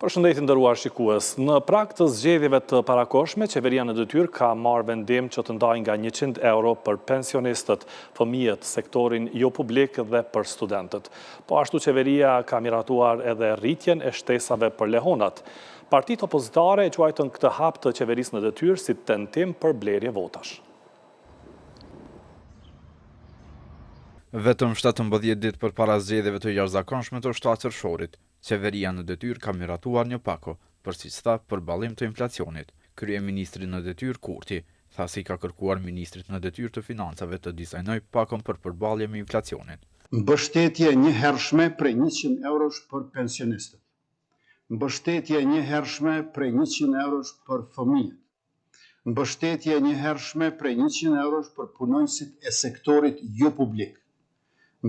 Përshëndetje të nderuar shikues. Në prag të zgjedhjeve të parakohshme, qeveria në detyrë ka marrë vendim që të ndajë nga 100 euro për pensionistët, fëmijët, sektorin jo publik dhe për studentët. Po ashtu qeveria ka miratuar edhe rritjen e shtesave për lehonat. Partitë opozitare e quajtën këtë hap të qeverisë në detyrë si tentim për blerje votash. Vetëm 17 ditë përpara zgjedhjeve të jashtëzakonshme të 7 qershorit, Qeveria në detyrë ka miratuar një pako për siç tha përballim të inflacionit. Kryeministri në detyrë Kurti tha se i ka kërkuar ministrit në detyrë të Financave të dizajnojë pakon për përballje me inflacionin. Mbështetje e njëhershme prej 100 eurosh për pensionistët. Mbështetje e njëhershme prej 100 eurosh për fëmijët. Mbështetje e njëhershme prej 100 eurosh për punonjësit e sektorit jopublik.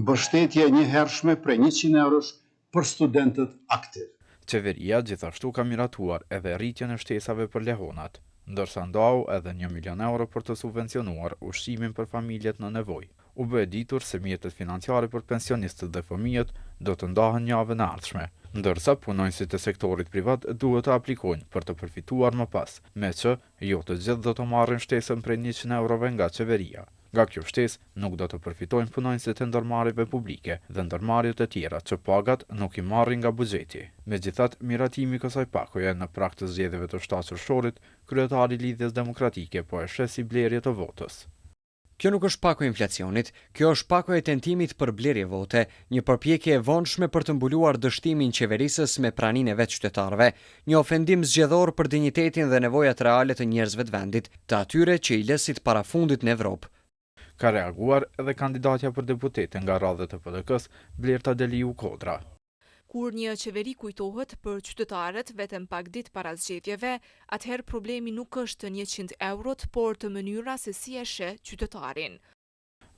Mbështetje e njëhershme prej 100 eurosh për studentët aktivë. Qeveria gjithashtu ka miratuar edhe rritjen e shtesave për lehonat, ndërsa ndau edhe një milion euro për të subvencionuar ushqimin për familjet në nevojë. U bë e ditur se mjetet financiare për pensionistët dhe fëmijët do të ndahen javën e ardhshme, ndërsa punonjësit e sektorit privat duhet të aplikojnë për të përfituar më pas, meqë jo të gjithë do të marrin shtesën prej 100 eurove nga qeveria. Nga kjo shtesë nuk do të përfitojnë punonjësit e ndërmarrjeve publike dhe ndërmarrjet e tjera që pagat nuk i marrin nga buxheti. Megjithatë, miratimi i kësaj pakoje në prag të zgjedhjeve të 7 qershorit, kryetari i Lidhjes Demokratike po e sheh si blerje të votës. Kjo nuk është pako e inflacionit, kjo është pako e tentimit për blerje vote, një përpjekje e vonshme për të mbuluar dështimin qeverisës me praninë e vetë qytetarëve, një ofendim zgjedhor për dinjitetin dhe nevojat reale të njerëzve të vendit, të atyre që i lë si të parafundit në Evropë. Ka reaguar edhe kandidatja për deputete nga radhët e PDK-së, Blerta Deliu Kodra. Kur një qeveri kujtohet për qytetarët vetëm pak ditë para zgjedhjeve, atëherë problemi nuk është 100 eurot, por të mënyra se si e sheh qytetarin.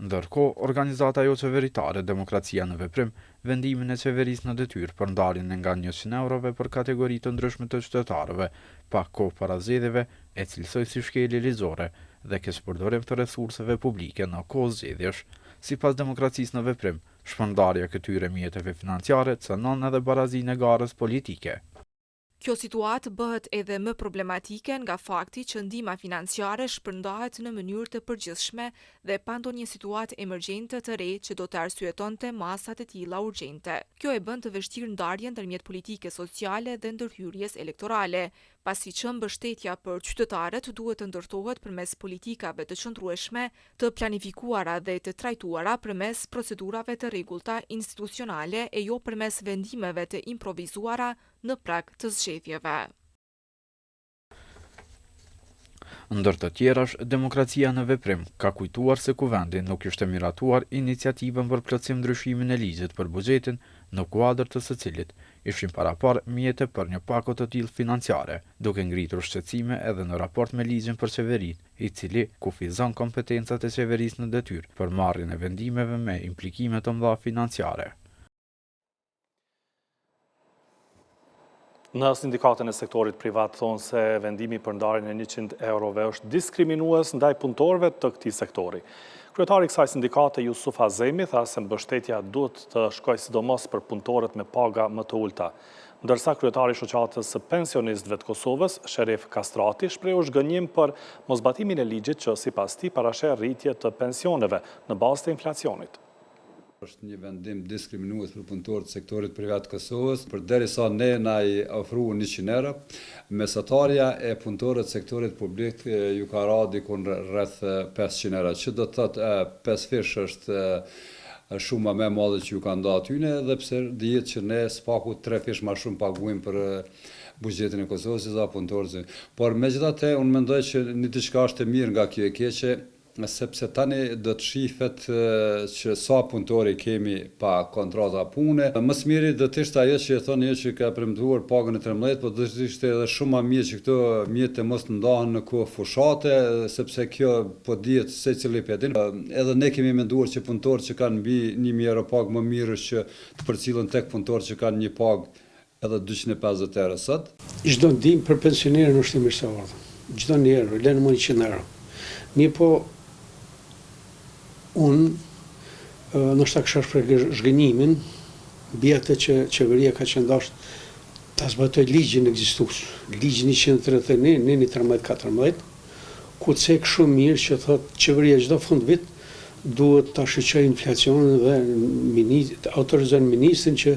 Ndërkohë, organizata joqeveritare Demokracia në Veprim, vendimin e qeverisë në detyrë për ndarjen e nga 100 eurove për kategori të ndryshme të qytetarëve, pak kohë para zgjedhjeve, e cilësoi si shkelje ligjore dhe keqpërdorim të resurseve publike në kohë zgjedhjesh. Sipas Demokracisë në Veprim, Shpërndarja e këtyre mjeteve financiare cënon edhe barazinë e garës politike. Kjo situatë bëhet edhe më problematike nga fakti që ndihma financiare shpërndahet në mënyrë të përgjithshme dhe pa ndonjë situatë emergjente të re që do të arsyetonte masat e tilla urgjente. Kjo e bën të vështirë ndarjen ndërmjet politikës sociale dhe ndërhyrjes elektorale, pasi që mbështetja për qytetarët duhet të ndërtohet përmes politikave të qëndrueshme të planifikuara dhe të trajtuara përmes procedurave të rregullta institucionale e jo përmes vendimeve të improvizuara në prag të zgjedhjeve. Ndër të tjerash, Demokracia në Veprim ka kujtuar se Kuvendi nuk kishte miratuar iniciativën për plotësim ndryshimin e ligjit për buxhetin, në kuadër të së cilit ishin paraparë mjete për një pako të tillë financiare, duke ngritur shqetësime edhe në raport me ligjin për qeverinë, i cili kufizon kompetencat e qeverisë në detyrë për marrjen e vendimeve me implikime të mëdha financiare. Në sindikatën e sektorit privat thonë se vendimi për ndarjen e 100 eurove është diskriminues ndaj punëtorëve të këtij sektori. Kryetari i kësaj sindikate Jusuf Azemi tha se mbështetja duhet të shkojë sidomos për punëtorët me paga më të ulëta. Ndërsa kryetari i Shoqatës së Pensionistëve të Kosovës, Sherif Kastrati, shprehu zhgënjim për moszbatimin e ligjit që sipas tij parasheh rritje të pensioneve në bazë të inflacionit. Është një vendim diskriminues për punëtorët e sektorit privat të Kosovës, përderisa ne na i ofruan 100 euro, mesatarja e punëtorëve të sektorit publik ju ka ra dikun rreth 500 euro, që do të thotë pesëfish është shuma më e madhe që ju ka nda atyne, edhe pse dihet që ne së paku trefish ma shumë paguajmë për buxhetin e Kosovës se sa punëtorët. Por megjithatë unë mendoj që një diçka është e mirë nga kjo e keqe, sepse tani do të shifet që sa punëtorë i kemi pa kontrata pune. Më së miri do të ishte ajo që e thoni ju që ka premtuar pagën e 13, po do të ishte edhe shumë ma mirë që këto mjete mos të ndahen në kohë fushate, sepse kjo po dihet secili po e din. Edhe ne kemi menduar që punëtorët që kanë mbi 1000 euro pagë më mirë është që të përcillen tek punëtorët që kanë një pagë edhe 250 euro sot. Çdo ndihmë për pensionerin është e mirëseardhur. Çdo një euro, lënë më 100 euro. Mirëpo, unë, ndoshta kisha shpreh zhgënjimin, mbi atë që qeveria ka qenë dashtë. Ta zbatojë ligjin ekzistues, ligji 131, neni 13 14, ku cek shumë mirë që thotë qeveria çdo fund vit duhet ta shiqojë inflacionin dhe autorizon ministrin që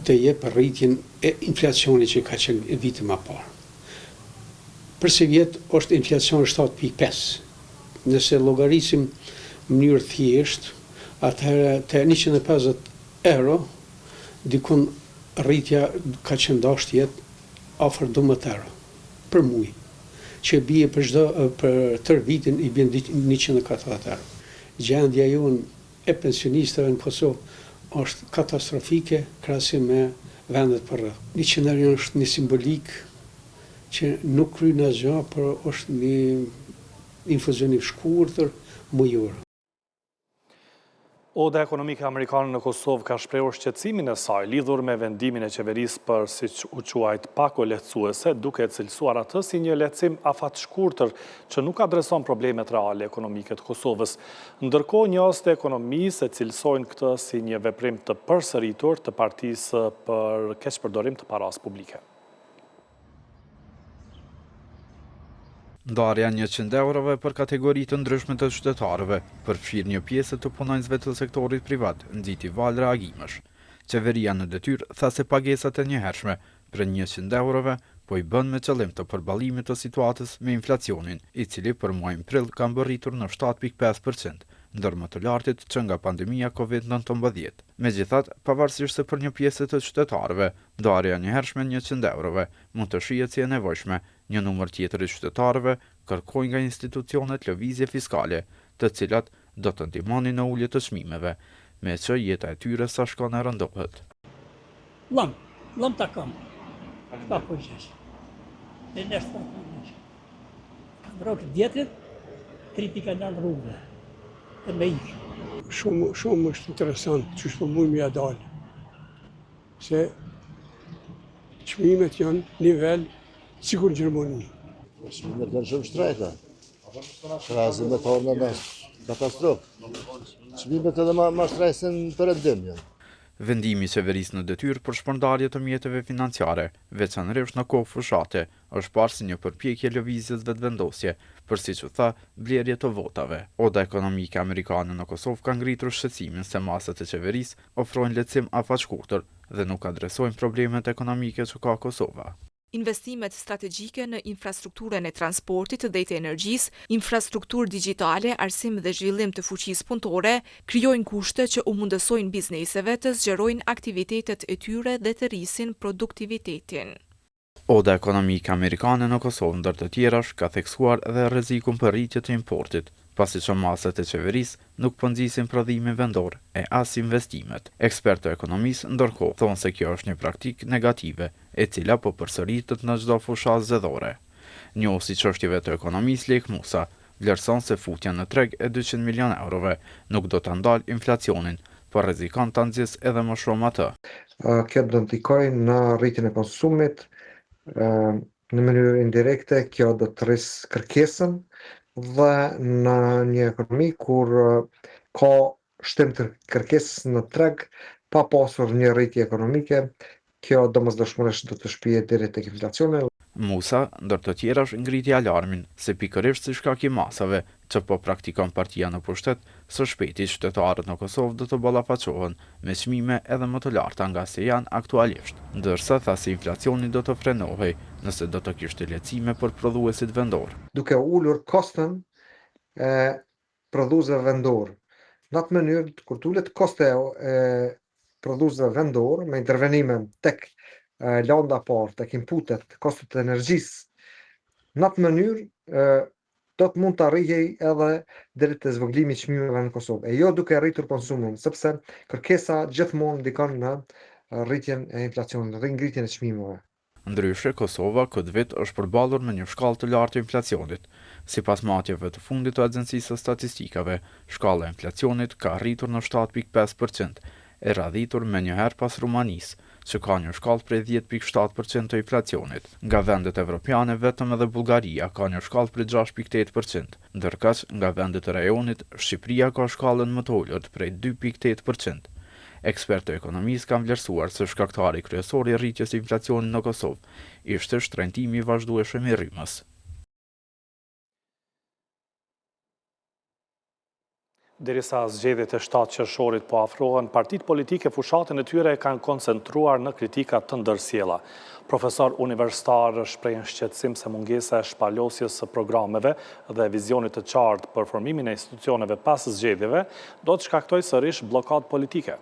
të jep rritjen e inflacionit që ka qenë viti ma parë. Për sivjet është inflacioni 7.5. Nëse llogarisim në mënyrë thjeshtë, atëherë te 150 euro dikun rritja ka qenë dashtë të jetë afër 12 euro për muaj, që bie për çdo për tërë vitin i bie 140 euro. Gjendja jonë e pensionistëve në Kosovë është katastrofike krahasim me vendet përreth. 100 euro është një simbolikë që nuk kryen asgjë, por është një infuzion i shkurtër mujor. Oda Ekonomike Amerikane në Kosovë ka shprehur shqetësimin e saj lidhur me vendimin e qeverisë për siç u quajt pako lehtësuese, duke e cilësuar atë si një lehtësim afatshkurtër që nuk adreson problemet reale ekonomike të Kosovës. Ndërkohë, njohës të ekonomisë e cilësojnë këtë si një veprim të përsëritur të partisë për keqpërdorim të parasë publike. Ndarja e 100 eurove për kategori të ndryshme të qytetarëve, përfshirë një pjesë të punonjësve të sektorit privat, nxiti valë reagimesh. Qeveria në detyrë tha se pagesat e njëhershme prej 100 eurove po i bën me qëllim të përballimit të situatës me inflacionin, i cili për muajin prill ka mbërritur në 7.5%, ndër më të lartit që nga pandemia Covid-19. Megjithatë, pavarësisht se për një pjesë të qytetarëve, ndarja e njëhershme 100 eurove mund të shihet si e nevojshme, një numër tjetër i qytetarëve kërkojnë nga institucionet lëvizje fiskale, të cilat do të ndihmonin në ulje të çmimeve, meqë jeta e tyre sa shkon e rëndohet. Llom, llom ta kam. Pa përgjigj. Ne ne s'ka përgjigj. Kam rrokë djetrit, 3.9 rrugëve. Dhe me ikë. Shumë, shumë është interesant qysh po mujmë ja dalë. Se çmimet janë nivel sikur në Gjermani. Çmimet janë shumë shtrejta. Krahasim me të ardhme katastrofë. Çmimet edhe ma, ma shtrejtë se në perëndim janë. Vendimi i qeverisë në detyrë për shpërndarje të mjeteve financiare, veçanërisht në kohë fushate, është parë si një përpjekje e Lëvizjes Vetëvendosje për siç u tha, blerje të votave. Oda Ekonomike Amerikane në Kosovë ka ngritur shqetësimin se masat e qeverisë ofrojnë lehtësim afatshkurtër dhe nuk adresojnë problemet ekonomike që ka Kosova. Investimet strategjike në infrastrukturën e transportit dhe të energjisë, infrastrukturë digjitale, arsim dhe zhvillim të fuqisë punëtore, krijojnë kushte që u mundësojnë bizneseve të zgjerojnë aktivitetet e tyre dhe të rrisin produktivitetin. Oda Ekonomike Amerikane në Kosovë ndër të tjerash ka theksuar edhe rrezikun për rritje të importit, pasi që masat e qeverisë nuk po nxisin prodhimin vendor e as investimet. Ekspertë të ekonomisë ndërkohë thonë se kjo është një praktikë negative, e cila po përsëritet në çdo fushatë zgjedhore. Njohësi i çështjeve të ekonomisë Lekë Musa vlerëson se futja në treg e 200 milion eurove nuk do ta ndalë inflacionin, por rrezikon ta nxisë edhe më shumë atë. Kjo do ndikojë në rritjen e konsumit, në mënyrë indirekte kjo do të rrisë kërkesën dhe në një ekonomi kur ka shtim të kërkesës në treg pa pasur një rritje ekonomike, kjo domosdoshmërisht do të shpie deri tek inflacioni. Musa, ndër të tjerash, ngriti alarmin se pikërisht si shkak i masave që po praktikon partia në pushtet, së shpejti qytetarët në Kosovë do të ballafaqohen me çmime edhe më të larta nga se janë aktualisht. Ndërsa tha se inflacioni do të frenohej nëse do të kishte lehtësime për prodhuesit vendor. Duke ulur koston e prodhuesve vendor. Në atë mënyrë, kur të ulet kostoja e prodhuesve vendor me intervenime tek landa e parë, tek inputet, kostot e energjisë, në atë mënyrë do të mund të arrihej edhe deri te zvogëlimi i çmimeve në Kosovë, e jo duke rritur konsumin, sepse kërkesa gjithmonë ndikon në rritjen e inflacionit dhe ngritjen e çmimeve. Ndryshe, Kosova këtë vit është përballur me një shkallë të lartë të inflacionit. Sipas matjeve të fundit të Agjencisë së Statistikave, shkalla e inflacionit ka arritur në 7.5%, e radhitur menjëherë pas Rumanisë, që ka një shkallë prej 10.7% të inflacionit. Nga vendet evropiane vetëm edhe Bullgaria ka një shkallë prej 6.8%, ndërkaq nga vendet e rajonit, Shqipëria ka shkallën më të ulët prej 2.8%. Ekspertë të ekonomisë kanë vlerësuar se shkaktari kryesor i rritjes së inflacionit në Kosovë ishte shtrenjtimi i vazhdueshëm i rrymës. Derisa zgjedhjet e 7 qershorit po afrohen, partitë politike fushatën e tyre e kanë koncentruar në kritika të ndërsjella. Profesorë universitarë shprehin shqetësim se mungesa e shpalosjes së programeve dhe vizionit të qartë për formimin e institucioneve pas zgjedhjeve do të shkaktojë sërish bllokadë politike.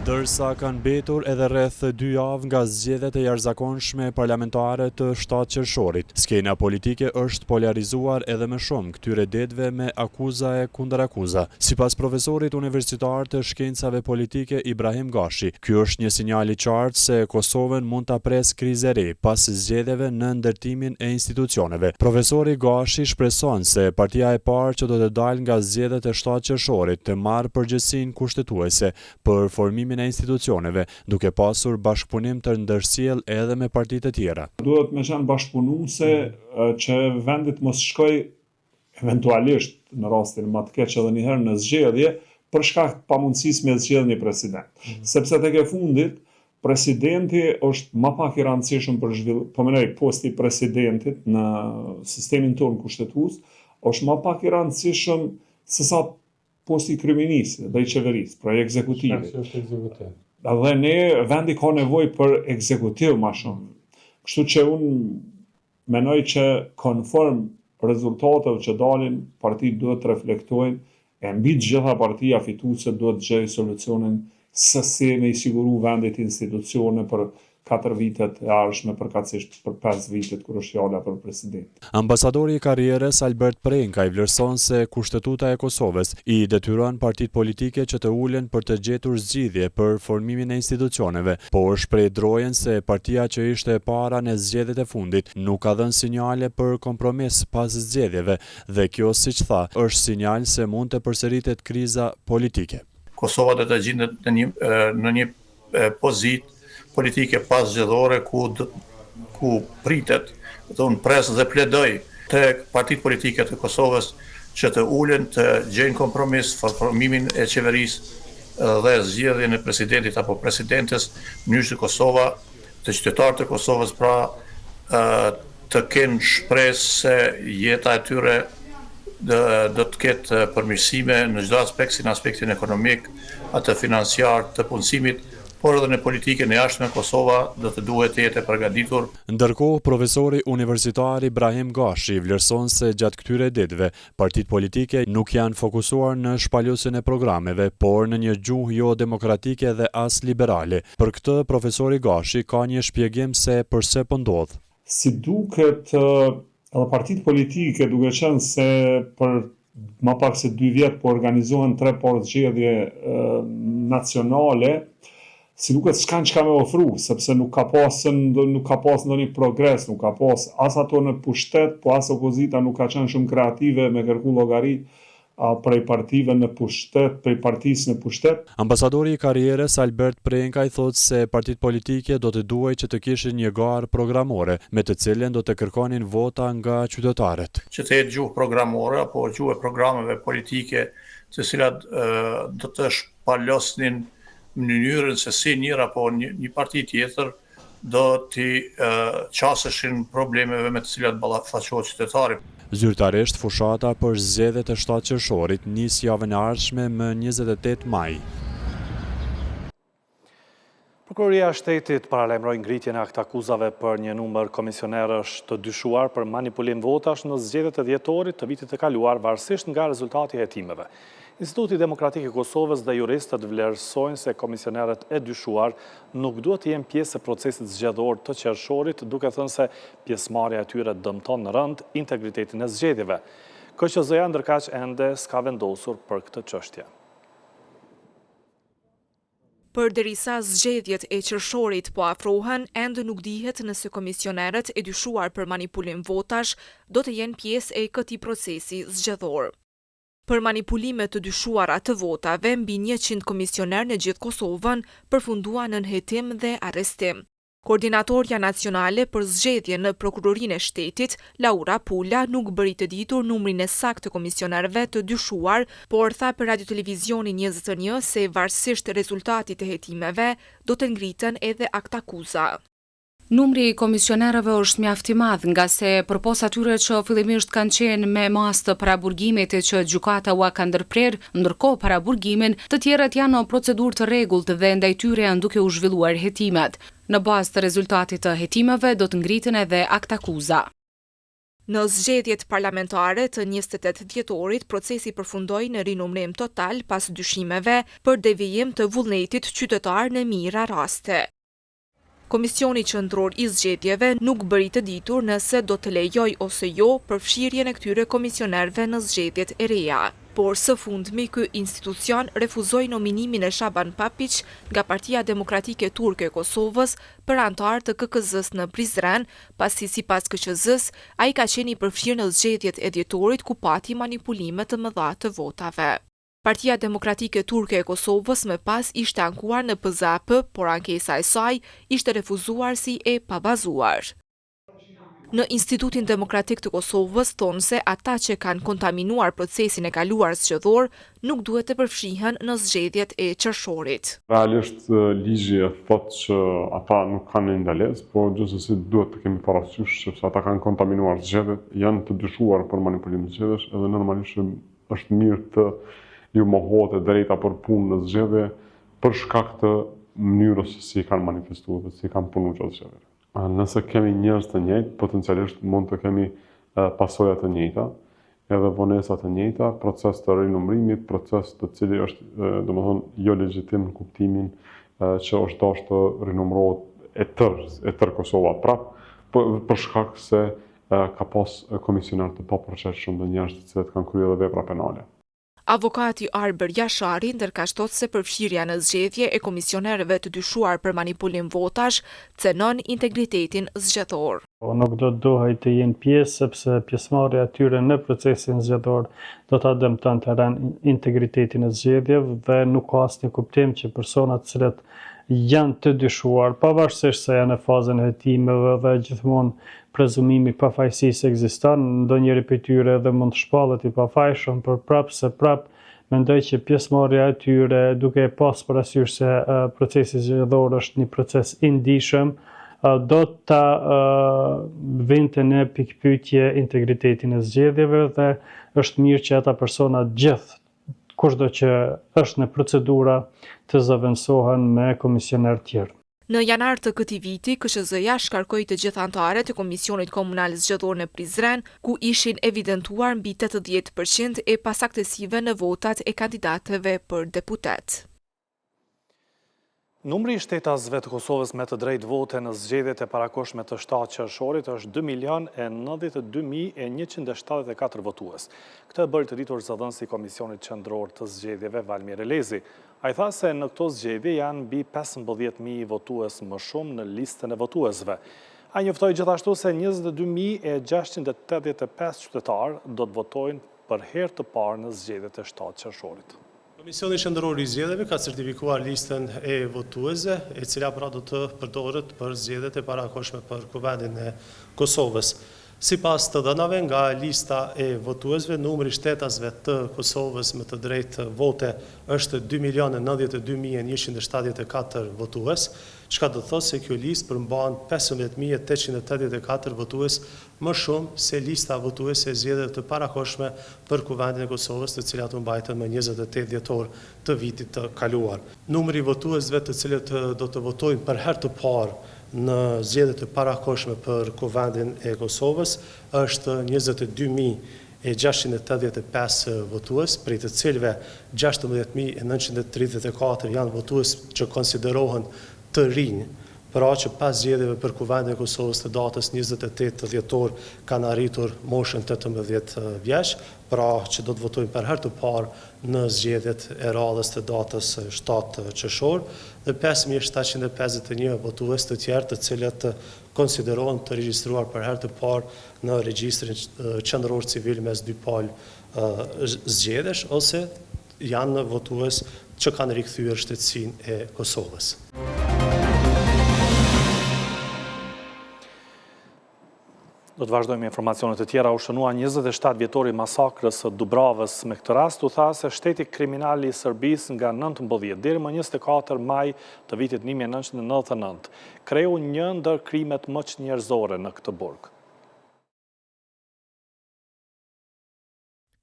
Ndërsa kanë mbetur edhe rreth dy javë nga zgjedhjet e jashtëzakonshme parlamentare të 7 qershorit, skena politike është polarizuar edhe më shumë këtyre ditëve me akuza e kundërakuza. Sipas profesorit universitar të shkencave politike Ibrahim Gashi, ky është një sinjal i qartë se Kosovën mund ta presë krizë e re pas zgjedhjeve në ndërtimin e institucioneve. Profesori Gashi shpreson se partia e parë që do të dalë nga zgjedhjet e 7 qershorit të marrë përgjegjësinë kushtetuese për formimin e institucioneve, duke pasur bashkëpunim të ndërsjellë edhe me partitë e tjera. Duhet me qenë bashkëpunuese që vendi të mos shkojë eventualisht në rastin ma të keq edhe një herë në zgjedhje për shkak të pamundësisë me zgjedh një president. Mm -hmm. Sepse tek e fundit presidenti është ma pak i rëndësishëm për zhvillim, po mendoj posti i presidentit në sistemin tonë kushtetues është ma pak i rëndësishëm se sa posti i kryeministrit dhe i qeverisë, pra i ekzekutivit. Shkak është ekzekutiv. Dhe ne vendi ka nevojë për ekzekutiv ma shumë. Kështu që unë Menoj që konform rezultateve që dalin, partitë duhet të reflektojnë e mbi të gjitha partia fituese duhet të gjejë solucionin se si me i siguru vendit institucione për katër vitet e ardhshme, përkatësisht për pesë vitet kur është fjala për presidentin. Ambasadori i karrierës Albert Prenkaj vlerëson se Kushtetuta e Kosovës i detyron partitë politike që të ulen për të gjetur zgjidhje për formimin e institucioneve, por shpreh drojën se partia që ishte e para në zgjedhjet e fundit nuk ka dhënë sinjale për kompromis pas zgjedhjeve dhe kjo siç tha është sinjal se mund të përsëritet kriza politike. Kosova do të gjindet në një në një pozitë politike paszgjedhore ku ku pritet dhe unë pres dhe pledoj te partitë politike të Kosovës që të ulen të gjejnë kompromis për formimin e qeverisë dhe zgjedhjen e presidentit apo presidentes në mënyrë që Kosova të qytetarët e Kosovës pra të kenë shpresë se jeta e tyre do të ketë përmirësime në çdo aspekt, si në aspektin ekonomik, atë financiar, të punësimit, por edhe në politikën e jashtme Kosova do të duhet të jetë e përgatitur. Ndërkohë, profesori universitar Ibrahim Gashi vlerëson se gjatë këtyre ditëve, partitë politike nuk janë fokusuar në shpalosjen e programeve, por në një gjuhë jo demokratike dhe as liberale. Për këtë, profesori Gashi ka një shpjegim se përse po ndodh. Si duket, edhe partitë politike, duke qenë se për ma pak se dy vjet po organizohen tre palë zgjedhje nacionale, si duket s'kanë çka me ofru, sepse nuk ka pas nuk ka pas ndonjë progres, nuk ka pas as ato në pushtet, po as opozita nuk ka qenë shumë kreative me kërku llogari prej partive në pushtet, prej partisë në pushtet. Ambasadori i karrierës, Albert Prenkaj thotë se partitë politike do të duhej që të kishin një garë programore, me të cilën do të kërkonin vota nga qytetarët. Që të jetë gjuhë programore apo gjuhë e programeve politike, të cilat do të shpalosnin mënyrën se si njëra apo një parti tjetër do t'i qaseshin problemeve me të cilat ballafaqohet qytetari. Zyrtarisht fushata për zgjedhjet e 7 qershorit nis javën e ardhshme më 28 maj. Prokuroria e Shtetit paralajmëroi ngritjen e aktakuzave për një numër komisionerësh të dyshuar për manipulim votash në zgjedhjet e dhjetorit të vitit të kaluar, varësisht nga rezultati i hetimeve. Instituti Demokratik i Kosovës dhe juristët vlerësojnë se komisionerët e dyshuar nuk duhet të jenë pjesë e procesit zgjedhor të qershorit, duke thënë se pjesëmarrja e tyre dëmton rëndë integritetin e zgjedhjeve. KQZ-ja ndërkaq ende s'ka vendosur për këtë çështje. Përderisa zgjedhjet e qershorit po afrohen, ende nuk dihet nëse komisionerët e dyshuar për manipulim votash do të jenë pjesë e këtij procesi zgjedhor. Për manipulime të dyshuara të votave, mbi 100 komisionerë në gjithë Kosovën përfunduan nën hetim dhe arrestim. Koordinatorja nacionale për zgjedhje në Prokurorinë e Shtetit, Laura Pula nuk bëri të ditur numrin e saktë të komisionerëve të dyshuar, por tha për Radiotelevizionin 21 se varësisht rezultatit të hetimeve, do të ngriten edhe aktakuza. Numri i komisionerëve është mjaft i madh, ngase përpos atyre që fillimisht kanë qenë me masë të paraburgimit e që gjykata ua ka ndërprerë ndërkohë paraburgimin, të tjerët janë në procedurë të rregullt dhe ndaj tyre janë duke u zhvilluar hetimet. Në bazë të rezultatit të hetimeve do të ngriten edhe aktakuza. Në zgjedhjet parlamentare të 28 dhjetorit, procesi përfundoi në rinumërim total pas dyshimeve për devijim të vullnetit qytetar në mijëra raste. Komisioni Qendror i Zgjedhjeve nuk bëri të ditur nëse do të lejojë ose jo përfshirjen e këtyre komisionerëve në zgjedhjet e reja. Por së fundmi ky institucion refuzoi nominimin e Shaban Papiq nga Partia Demokratike Turke e Kosovës për anëtar të KKZ-së në Prizren, pasi sipas KQZ-së, ai ka qenë i përfshirë në zgjedhjet e dhjetorit ku pati manipulime të mëdha të votave. Partia Demokratike Turke e Kosovës më pas ishte ankuar në PZAP, por ankesa e saj ishte refuzuar si e pabazuar. Në Institutin Demokratik të Kosovës thonë se ata që kanë kontaminuar procesin e kaluar zgjedhor nuk duhet të përfshihen në zgjedhjet e qershorit. Realisht ligji e thotë që ata nuk kanë një ndalesë, po gjithsesi duhet të kemi parasysh sepse ata kanë kontaminuar zgjedhjet, janë të dyshuar për manipulim zgjedhjesh edhe normalisht është mirë të ju mohohet e drejta për punë në zgjedhje për shkak të mënyrës se si kanë manifestuar dhe si kanë punu gjatë zgjedhjeve. Nëse kemi njerëz të njëjtë, potencialisht mund të kemi pasoja të njëjta, edhe vonesa të njëjta, proces të rinumërimit, proces të cili është, domethënë, jo legjitim në kuptimin që është dashur të rinumërohet e tërë, e tërë Kosova prap, për, për shkak se ka pas komisionerë të papërgjegjshëm dhe njerëz të cilët kanë kryer edhe vepra penale. Avokati Arbër Jashari ndërkaq thotë se përfshirja në zgjedhje e komisionerëve të dyshuar për manipulim votash cenon integritetin zgjedhor. Nuk do të duhej të jenë pjesë sepse pjesëmarrja e tyre në procesin zgjedhor do ta dëmtonte rëndë integritetin e zgjedhjeve dhe nuk ka asnjë kuptim që personat të cilët janë të dyshuar, pavarësisht se janë në fazën e hetimeve dhe gjithmonë prezumimi i pafajësisë ekziston, ndonjëri prej tyre edhe mund të shpallet i pafajshëm, por prapë se prapë mendoj që pjesëmarrja e tyre, duke e pas parasysh se procesi zgjedhor është një proces i ndjeshëm, do ta vinte në pikëpyetje integritetin e zgjedhjeve dhe është mirë që ata persona gjithë kushdo që është në procedura të zëvendësohen me komisionerë tjerë. Në janar të këtij viti, KQZ-ja shkarkoi të gjithë anëtarët e Komisionit Komunal Zgjedhor në Prizren, ku ishin evidentuar mbi 80 për qind e pasaktësive në votat e kandidatëve për deputetë. Numri i shtetasve të Kosovës me të drejtë vote në zgjedhjet e parakohshme të 7 qershorit është 2 milion e 92.174 votues. Këtë e bëri të ditur zëdhënësi i Komisionit Qendror të Zgjedhjeve Valmir Elezi. Ai tha se në këto zgjedhje janë mbi 15.000 votues më shumë në listën e votuesve. Ai njoftoi gjithashtu se 22.685 qytetarë do të votojnë për herë të parë në zgjedhjet e 7 qershorit. Komisioni Qendror i Zgjedhjeve ka certifikuar listën e votuesve, e cila pra do të përdoret për zgjedhjet e parakohshme për Kuvendin e Kosovës. Sipas të dhënave nga lista e votuesve, numri i shtetasve të Kosovës me të drejtë vote është dy milionë e 92.174 votues, çka do të thotë se kjo listë përmban 15.884 votues më shumë se lista votuese e zgjedhjeve të parakohshme për Kuvendin e Kosovës të cilat u mbajtën më 28 dhjetor të vitit të kaluar. Numri i votuesve të cilët do të votojnë për herë të parë në zgjedhjet e parakohshme për Kuvendin e Kosovës është 22.685 votues, prej të cilëve 16.934 janë votues që konsiderohen të rinj, pra që pas zgjedhjeve për Kuvendin e Kosovës të datës 28 dhjetor kanë arritur moshën 18 vjeç, pra që do të votojnë për herë të parë në zgjedhjet e radhës të datës 7 qershor, dhe 5751 votues të tjerë të cilët konsiderohen të regjistruar për herë të parë në regjistrin qendror civil mes dy palë zgjedhjesh ose janë votues që kanë rikthyer shtetësinë e Kosovës. Do të vazhdojmë me informacione të tjera. U shënua 27 vjetori i masakrës së Dubravës. Me këtë rast u tha se shteti kriminal i Serbisë nga 19 deri më 24 maj të vitit 1999 kreu një ndër krimet më çnjerëzore në këtë burg.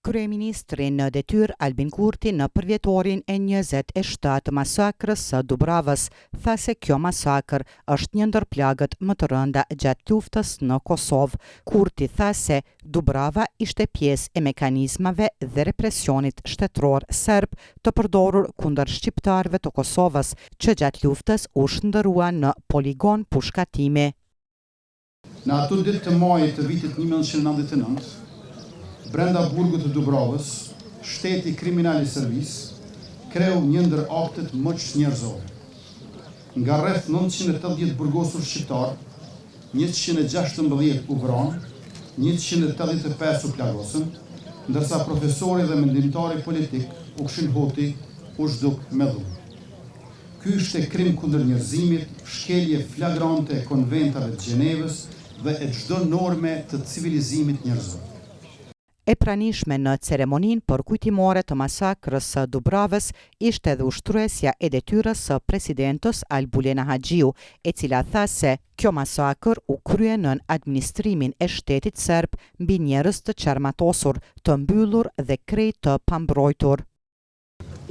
Kryeministri në detyrë Albin Kurti në përvjetorin e 27 të masakrës së Dubravës tha se kjo masakër është një ndër plagët më të rënda gjatë luftës në Kosovë. Kurti tha se Dubrava ishte pjesë e mekanizmave dhe represionit shtetëror serb të përdorur kundër shqiptarëve të Kosovës, që gjatë luftës u shndërrua në poligon pushkatimi. Në ato ditë të majit të vitit 1999, brenda burgut të Dubravës, shteti kriminal i Serbisë kreu një ndër aktet më çnjerëzore. Nga rreth 980 burgosur shqiptarë, 116 u vranë, 185 u plagosën, ndërsa profesori dhe mendimtari politik Ukshin Hoti u zhduk me dhunë. Ky ishte krim kundër njerëzimit, shkelje flagrante e Konventave të Gjenevës dhe e çdo norme të civilizimit njerëzor. E pranishme në ceremoninë përkujtimore të masakrës së Dubravës ishte edhe ushtruesja e detyrës së presidentes Albulena Haxhiu, e cila tha se kjo masakër u krye nën administrimin e shtetit serb mbi njerëz të çarmatosur, të mbyllur dhe krejt të pambrojtur.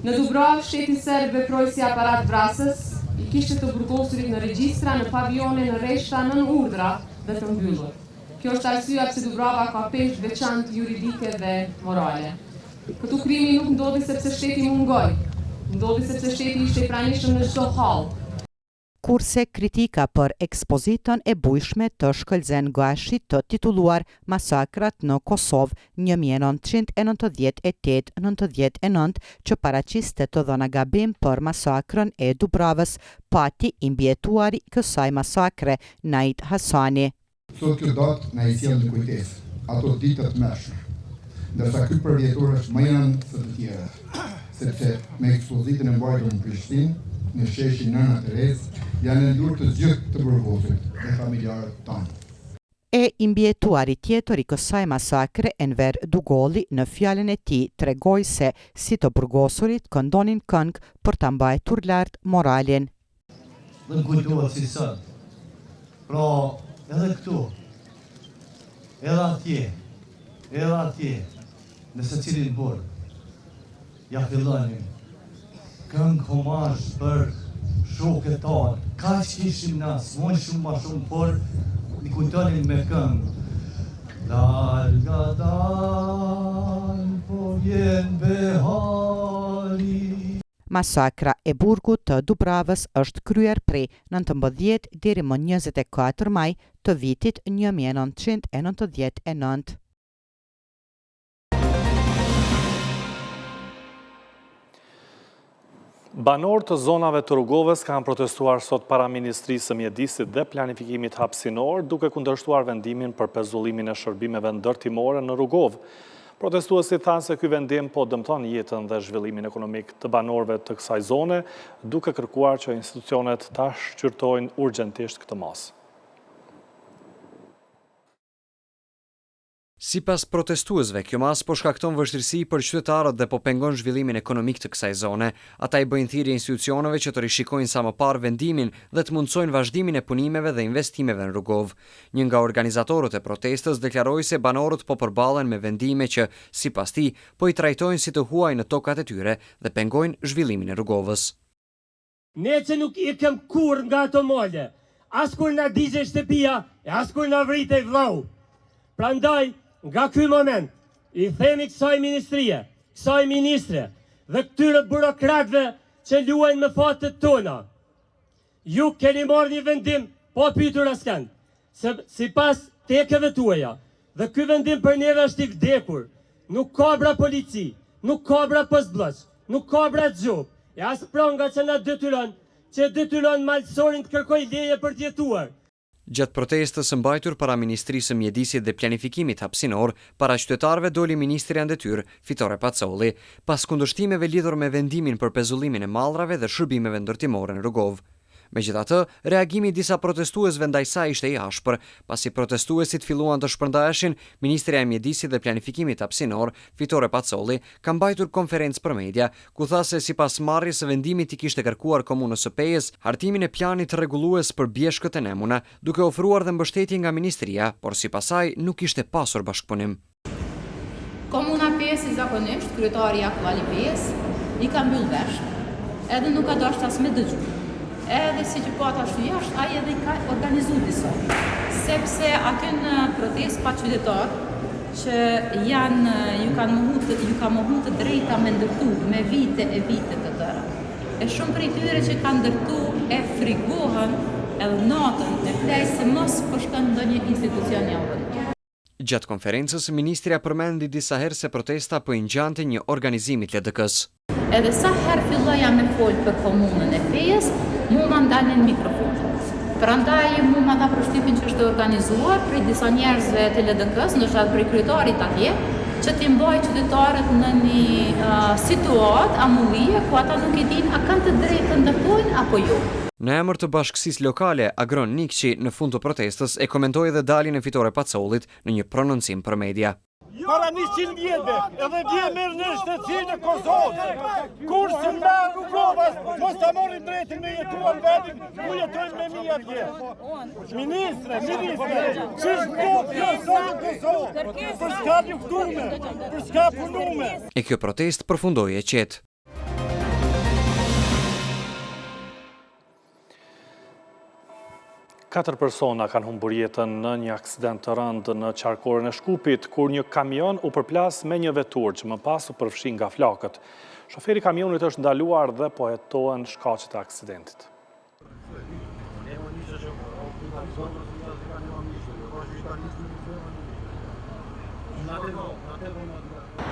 Në Dubravë, shteti serb veproi si aparat vrasës, i kishte të burgosurit në regjistra, në pavione, në rreshta, nën urdhra dhe të mbyllur. Kjo është arsyeja pse Dubrava ka peshë të veçantë juridike dhe morale. Këtu krimi nuk ndodhi sepse shteti mungoi, ndodhi sepse shteti ishte i pranishëm në çdo hallë. Kurse kritika për ekspozitën e bujshme të Shkëlzen Gashit të titulluar Masakrat në Kosovë 1998 99 që paraqiste të dhëna gabim për masakrën e Dubravës, pati i mbijetuari i kësaj masakre, Nait Hasani. Sot kjo datë na i sjell në kujtesë ato ditë të tmerrshme, ndërsa ky përvjetor është më i rëndë se të tjerët, sepse me ekspozitën e mbajtur në Prishtinë, në sheshin Nëna Terezë, janë lënduar të gjithë të burgosurit dhe familjarët tanë. E i mbijetuari tjetër i kësaj masakre, Enver Dugolli, në fjalën e tij tregoi se si të burgosurit këndonin këngë për ta mbajtur lart moralin. Dhe më kujtohet si sot. Pra, edhe këtu, edhe atje, edhe atje, në secilin burg, ja fillonim këngë homazh për shokët tanë. Kaq kishim na, s'mund shumë ma shumë, por i kujtonim me këngë. Dal ngadal, po vjen behari. Masakra e burgut të Dubravës është kryer prej 19 deri më 24 maj të vitit 1999. Banorë të zonave të Rugovës kanë protestuar sot para Ministrisë së Mjedisit dhe Planifikimit Hapësinor, duke kundërshtuar vendimin për pezullimin e shërbimeve ndërtimore në Rugovë. Protestuesit thanë se ky vendim po dëmton jetën dhe zhvillimin ekonomik të banorëve të kësaj zone, duke kërkuar që institucionet ta shqyrtojnë urgjentisht këtë masë. Sipas protestuesve, kjo masë po shkakton vështirësi për qytetarët dhe po pengon zhvillimin ekonomik të kësaj zone. Ata i bëjnë thirrje institucioneve që të rishikojnë sa më parë vendimin dhe të mundësojnë vazhdimin e punimeve dhe investimeve në Rugovë. Një nga organizatorët e protestës deklaroi se banorët po përballen me vendime që, sipas tij, po i trajtojnë si të huaj në tokat e tyre dhe pengojnë zhvillimin e Rugovës. Ne që nuk ikëm kurrë nga ato male, as kur na digjej shtëpia e as kur na vritej vllau. Prandaj, nga ky moment, i themi kësaj ministrie, kësaj ministre dhe këtyre burokratëve që luajnë me fatet tona, Ju keni marrë një vendim pa pyetur askënd, se sipas tekeve tuaja, dhe ky vendim për neve është i vdekur. Nuk ka bra polici, nuk ka bra postblloq, nuk ka bra gjobë, e as pranga që na detyron, që e detyron malësorin të kërkojë leje për të jetuar. Gjatë protestës së mbajtur para Ministrisë së Mjedisit dhe Planifikimit Hapësinor, para qytetarëve doli ministrja në detyrë, Fitore Pacolli, pas kundërshtimeve lidhur me vendimin për pezullimin e mallrave dhe shërbimeve ndërtimore në Rugovë. Megjithatë, reagimi i disa protestuesve ndaj saj ishte i ashpër. Pasi protestuesit filluan të shpërndaheshin, ministrja e Mjedisit dhe Planifikimit Hapësinor, Fitore Pacolli, ka mbajtur konferencë për media, ku tha se sipas marrjes së vendimit i kishte kërkuar Komunës së Pejës hartimin e planit rregullues për bjeshkët e Nemuna, duke ofruar dhe mbështetje nga ministria, por sipas saj nuk kishte pasur bashkëpunim. Komuna e Pejës si zakonisht, kryetari aktual i Pejës, i ka mbyll veshët, edhe nuk ka dashtë as me dëgju. Edhe siç e patë ashtu jashtë, ai edhe i ka organizu disa. Sepse aty në protestë pat qytetarë që janë, ju kanë mohu, ju ka mohu të drejta me ndërtu me vite e vite të tëra. E shumë prej tyre që kanë ndërtu e frigohen edhe natën me flejt se mos po shkon ndonjë institucion jau rrënon. Gjatë konferencës, ministrja përmendi disa herë se protesta po i ngjante një organizimi të LDK-së. Edhe sa herë filloja me fol për komunën e Pejës, mu ma ndalnin mikrofonin. Prandaj mu ma dha përshtypjen që është e organizuar prej disa njerëzve të LDK-së, ndoshta edhe prej kryetarit atje, që t'i mbajë qytetarët në një situatë amullie ku ata nuk e dinë a kanë të drejtë të ndërtojnë apo jo. Në emër të bashkësisë lokale, Agron Nikçi, në fund të protestës, e komentoi edhe daljen e Fitore Pacollit në një prononcim për media. Para 100 vjetëve, edhe vje merrne shtetësinë e Kosovës. Kurse na Rugova, mos ta marrin drejtën me jetua në vendin ku jetojnë me mija vjet. Ministre, ministre, qysh ndodh kjo sot në Kosovë? Për çka luftume, për çka punume? E kjo protestë përfundoi e qetë. Katër persona kanë humbur jetën në një aksident të rëndë në qarkoren e Shkupit, kur një kamion u përplas me një veturë që më pas u përfshi nga flakët. Shoferi i kamionit është ndaluar dhe po hetohen shkaqet e aksidentit.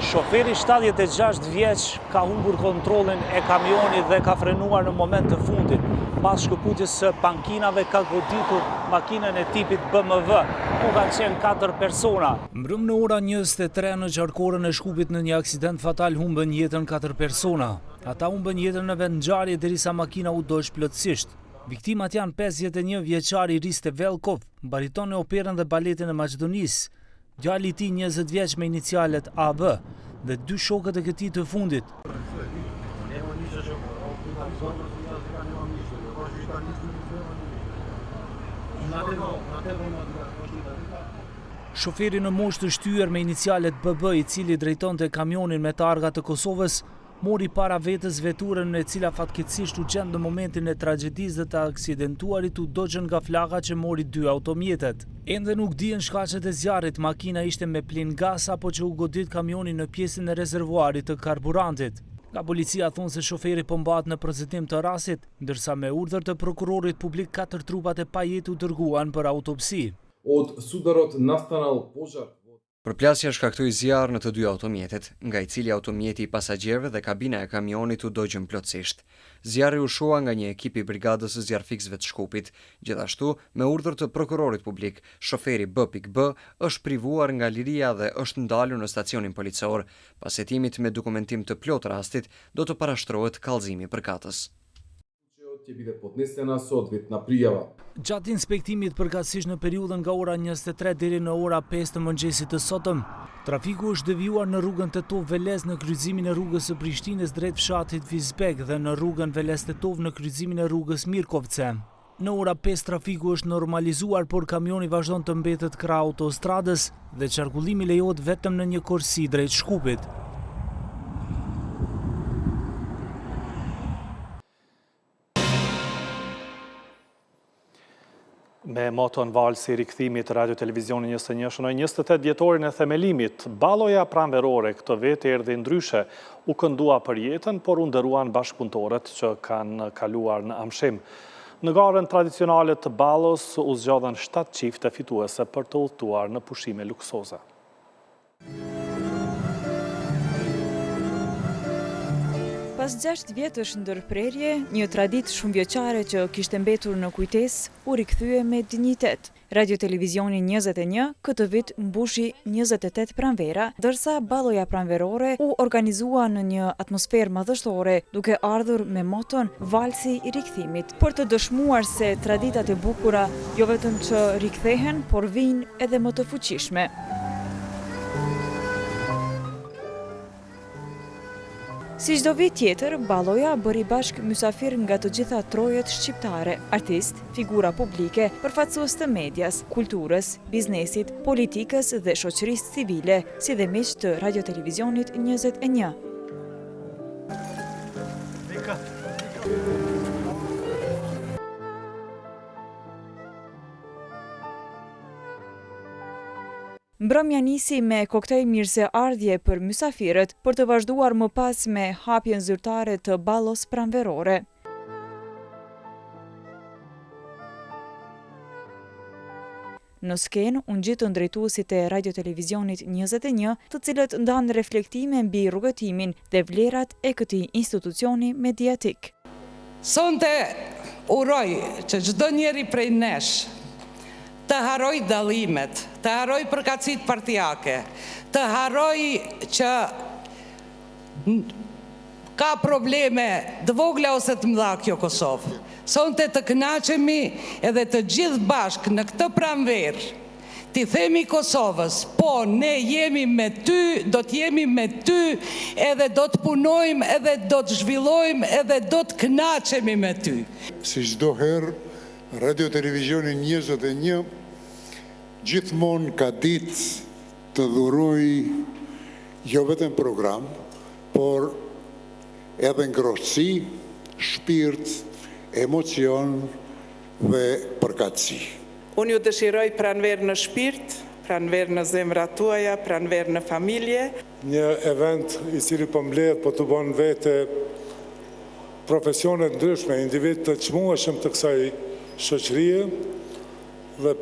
Shoferi 76 vjeç ka humbur kontrollin e kamionit dhe ka frenuar në moment të fundit. Pas shkëputjes së pankinave ka goditur makinën e tipit BMW, ku kanë qenë 4 persona. Mbrëmë në ora 23 në qarkoren e Shkupit në një aksident fatal humbën jetën 4 persona. Ata humbën jetën në vendngjarje derisa makina u dogj plotësisht. Viktimat janë 51 vjeçari Riste Velkov, bariton në operën dhe baletin e Maqedonisë, djali i tij 20 vjeç me inicialet AV dhe dy shokët e këtij të fundit. Shoferi në moshë të shtyrë me inicialet BB, i cili drejtonte kamionin me targa të Kosovës, Mori para vetes veturën e cila fatkeqësisht u gjend në momentin e tragjedisë dhe të aksidentuarit u dogjën nga flaka që mori dy automjetet. Ende nuk dihen shkaqet e zjarrit, makina ishte me plin gas apo që u godit kamioni në pjesën e rezervuarit të karburantit. Nga policia thonë se shoferi po mbahet në procedim të rastit, ndërsa me urdhër të prokurorit publik katër trupat e pajetë u dërguan për autopsi. Od sudarot nastanal pozhar Përplasja shkaktoi zjarr në të dy automjetet, nga i cili automjeti i pasagjerëve dhe kabina e kamionit u dogjën plotësisht. Zjarri u shua nga një ekip i Brigadës së Zjarrfikësve të Shkupit. Gjithashtu, me urdhër të prokurorit publik, shoferi B.B. është privuar nga liria dhe është ndalur në stacionin policor. Pas hetimit me dokumentim të plotë rastit, do të parashtrohet kallëzimi përkatës. Ќе биде поднесена соодветна пријава. Gjatë inspektimit, përkatësisht në periudhën nga ora 23 deri në ora 5 të mëngjesit të sotëm, trafiku është devijuar në rrugën Tetovë-Veles në kryqëzimin e rrugës së Prishtinës drejt fshatit Vizbeg dhe në rrugën Veles-Tetovë në kryqëzimin e rrugës Mirkovce. Në ora 5 trafiku është normalizuar, por kamioni vazhdon të mbetet krah autostradës dhe qarkullimi lejohet vetëm në një korsi drejt Shkupit. Me moton Valsi i rikthimit Radio Televizioni 21 shënoi 28 vjetorin e themelimit. Balloja pranverore këtë vit erdhi ndryshe. U këndua për jetën, por u nderuan bashkëpunëtorët që kanë kaluar në amshim. Në garën tradicionale të ballos u zgjodhën 7 çifte fituese për të udhëtuar në pushime luksoze. Pas 6 vjetësh ndërprerje, një traditë shumëvjeçare që kishte mbetur në kujtesë, u rikthye me dinjitet. Radio Televizioni 21 këtë vit mbushi 28 pranvera, ndërsa balloja pranverore u organizua në një atmosferë madhështore, duke ardhur me moton Valsi i rikthimit, për të dëshmuar se traditat e bukura jo vetëm që rikthehen, por vijnë edhe më të fuqishme. Si çdo vit tjetër, balloja bëri bashkë mysafirë nga të gjitha trojet shqiptare, artistë, figura publike, përfaqësues të medias, kulturës, biznesit, politikës dhe shoqërisë civile, si dhe miq të Radiotelevizionit 21. Mbrëmja nisi me koktej mirëseardhje për mysafirët, për të vazhduar më pas me hapjen zyrtare të ballos pranverore. Në skenë u ngjitën drejtuesit e Radiotelevizionit 21, të cilët ndanë reflektime mbi rrugëtimin dhe vlerat e këtij institucioni mediatik. Sonte uroj që çdo njeri prej nesh të harrojë dallimet, të harrojë përkatësitë partiake, të harrojë që ka probleme të vogla ose të mëdha kjo Kosovë. Sonte të kënaqemi edhe të gjithë bashkë në këtë pranverë, t'i themi Kosovës, po ne jemi me ty, do të jemi me ty edhe do të punojmë edhe do të zhvillojmë edhe do të kënaqemi me ty. Si çdo herë, Radio Televizioni 21 gjithmonë ka ditë të dhurojë jo vetëm program, por edhe ngrohtësi, shpirt, emocion dhe përkatësi. Unë ju dëshiroj pranverë në shpirt, pranverë në zemrat tuaja, pranverë në familje. Një event i cili po mbledh, po tubon vete profesione të ndryshme, individë të çmueshëm të kësaj shoqërie dhe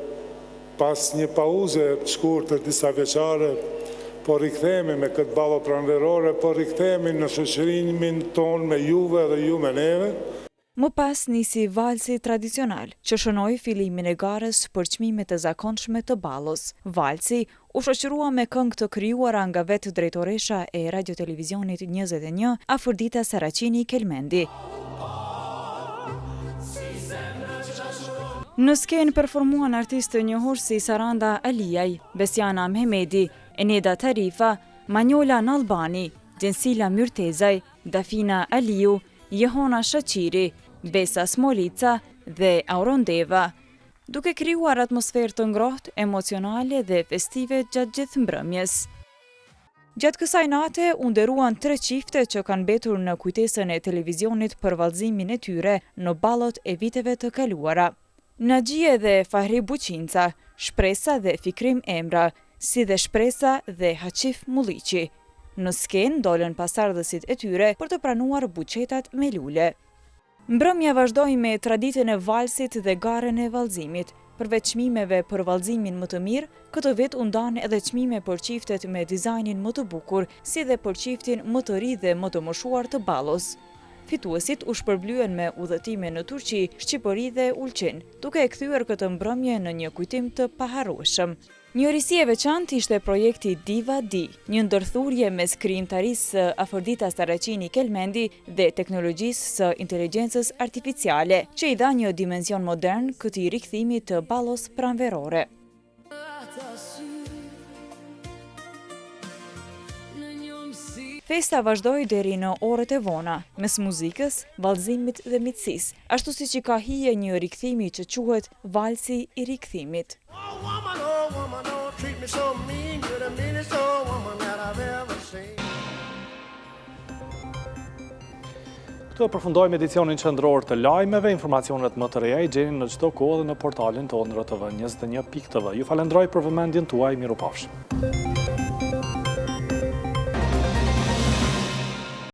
pas një pauze të shkurtër disavjeçare, po rikthehemi me këtë ballo pranverore, po rikthehemi në shoqërimin tonë me juve dhe ju me neve. Më pas nisi valsi tradicional, që shënoi fillimin e garës për çmimet e zakonshme të ballos. Valsi u shoqërua me këngë të krijuara nga vetë drejtoresha e Radiotelevizionit 21, Afërdita Saraçini Kelmendi. Në skenë performuan artistë të njohur si Saranda Aliaj, Besiana Mehmedi, Eneda Tarifa, Manjola Nallbani, Xhensila Myrtezaj, Dafina Aliu, Jehona Shaqiri, Besa Smolica dhe Auron Deva, duke krijuar atmosferë të ngrohtë, emocionale dhe festive gjatë gjithë mbrëmjes. Gjatë kësaj nate u nderuan tre çifte që kanë mbetur në kujtesën e televizionit për vallëzimin e tyre në ballot e viteve të kaluara. Naxhije dhe Fahri Buçinca, Shpresa dhe Fikrim Emra, si dhe Shpresa dhe Haqif Mulliqi. Në skenë dolën pasardhësit e tyre për të pranuar buqetat me lule. Mbrëmja vazhdoi me traditën e valsit dhe garën e vallëzimit. Përveç çmimeve për vallëzimin më të mirë, këtë vit u ndanë edhe çmime për çiftet me dizajnin më të bukur, si dhe për çiftin më të ri dhe më të moshuar të ballos. Fituesit u shpërblyen me udhëtime në Turqi, Shqipëri dhe Ulqin, duke e kthyer këtë mbrëmje në një kujtim të paharrueshëm. Një risi e veçantë ishte projekti Diva Di, një ndërthurje mes krijimtarisë së Afërdita Saraçini Kelmendi dhe teknologjisë së inteligjencës artificiale, që i dha një dimension modern këtij rikthimi të ballos pranverore. Festa vazhdoi deri në orët e vona, mes muzikës, vallëzimit dhe miqësisë, ashtu siç i ka hije një rikthimi që quhet Valsi i Rikthimit. Këtu e përfundojmë edicionin qendror të lajmeve, informacionet më të reja i gjeni në çdo kohë dhe në portalin tonë rtv21.tv. Ju falenderoj për vëmendjen tuaj, mirupafshim.